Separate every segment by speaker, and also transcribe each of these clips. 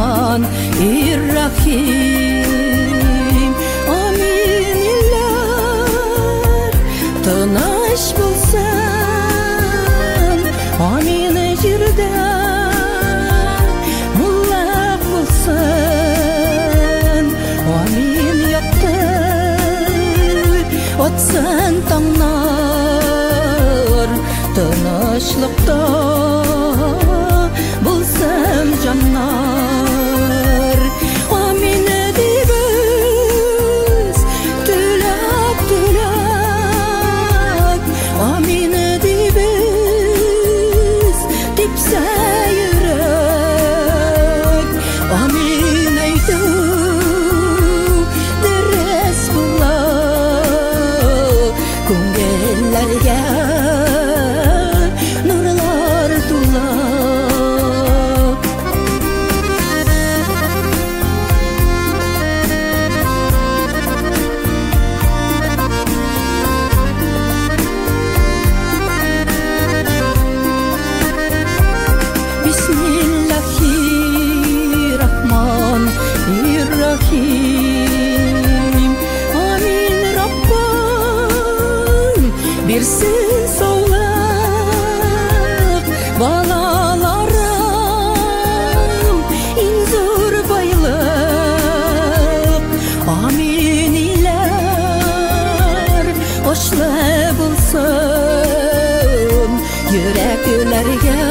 Speaker 1: Bismillahirrahmanirrahim. Amin iller тыныч булсын, амин җирдә муллык булсын, амин якты атсын таңнар, тынычлыкта булсын җаннар. Амин дибез, теләк теләк, амин дибез, типсә йөрәк. Амин әйтү дөрес була, күңелләргә нурлар тула. Bismillahirrahmanirrahim. Amin Rabbim бирсен саулык, балаларым иң зур байлык. Амин илләр ашлы булсын, йөрәкләргә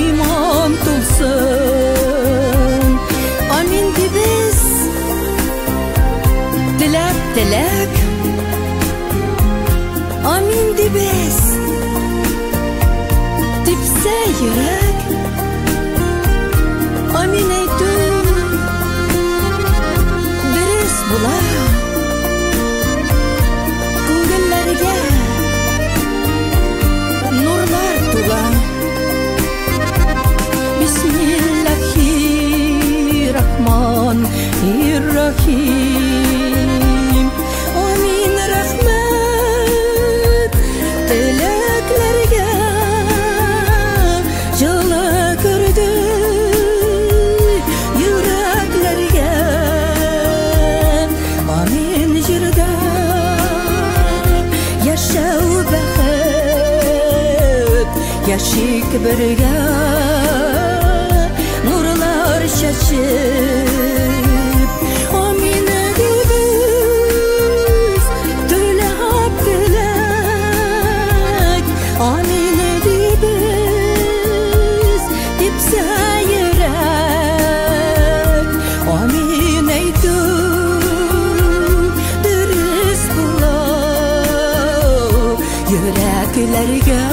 Speaker 1: иман тулсын. Амин дибез, теләк теләк, амин дибез, типсә йөрәк. Амин әйтү дөрес була, күңелләргә нурлар тула. Bismillahirrahmanirrahim. Амин рәхмәт теләкләргә җылы керде йөрәкләргә. Амин җирдә яшәү бәхет, яшик бергә нурлар чәчеп. Амин дибез, теләп теләк, амин дибез, типсә йөрәк. Амин әйтү дөрес була, йөрәкләргә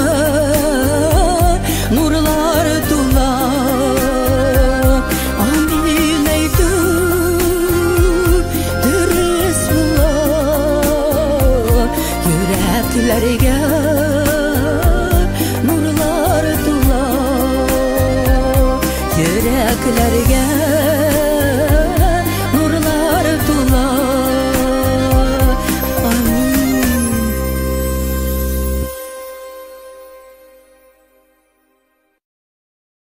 Speaker 1: нурлар тула. Амин әйтү дөрес була, йөрәкләргә нурлар тула, йөрәкләргә